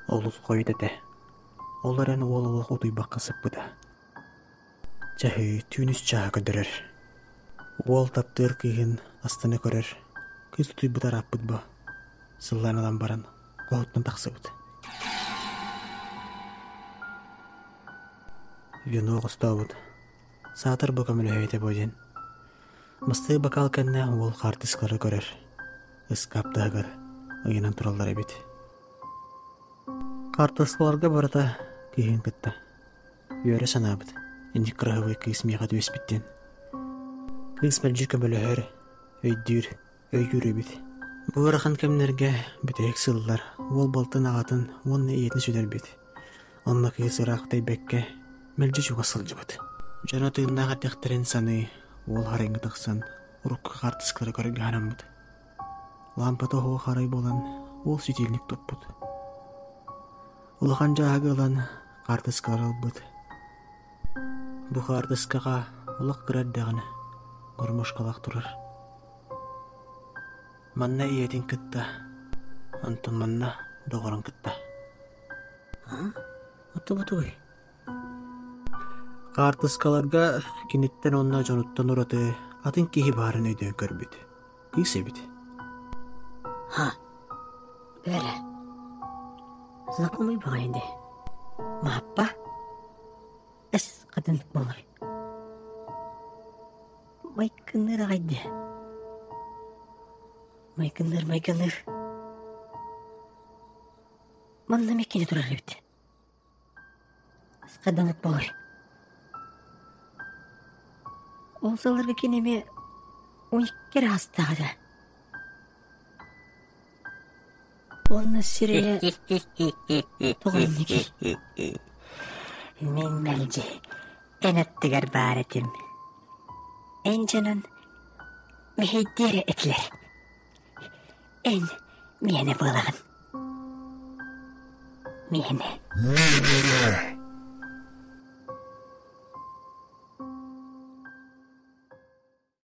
Олус хойут этэ, ол эрэн уол олох утуйбакка сыппыта. Чаһыы түүн үс чааһы көрдөрөр. Уол таптыыр кыыһын астына көрөр, кыыс утуйбута ырааппыт бо, сыллаан ылан баран хоһуттан тахсыбыт. Вино хостообут, саатар бу көмөлөһүө этэ буо диэн. Бастакы бакаал кэннэ уол хаартыскалары көрөр, ыскаап таһыгар ыйанан тураллар эбит. Хаартыскаларга барыта кыыһын кытта. Үөрэ санаабыт, инник кыраһыбай кыыс миэхэ түбэспит диэн. Кыыс мэлдьи көмөлөһөр, өйдүүр, өйүүр эбит. Бу ыарахан кэмнэргэ бүтэһик сыллар уол балтын аҕатын уонна ийэтин сүтэрбит. Онно кыыс ыраах тэйбэккэ, мэлдьи чугас сылдьыбыт. Дьоно тыыннаах эрдэхтэрин саныы, уол харайга тахсан, урукку хаартыскалары көрөргө санаммыт. Лаампата оһуох арай буолан, уол ситиилник туппут. Улахан дьааһыгы ылан, хаартыскалары ылбыт. Бу хаартыскаҕа олох кыра эрдэҕинэ гармошкалаах турар. Манна ийэтин кытта, онтон манна доҕорун кытта. Оттубутуй? Хаартыскаларга киниттэн уонна дьонуттан ураты атын киһи баарын өйдөөн көрбүт. Кыыс эбит. Ха, бэрэ. Знакомый баҕайы дии. Мааппа? Эс хатын буолар. Майкынныыр аҕай дии. Майкынныыр, майкынныыр. Манна эмиэ кини турар эбит. Хаданык буолар. Ол сылларга кини эмиэ 12 эрэ аастаах этэ. Уонна сирэйэ тоҕо инникий? Мин мэлдьи эн аттыгар баар этим. Эн дьонун мэһэйдиэ эрэ этилэр. Эн миэнэ буолаҕын. Миэнэ. Миэнэ!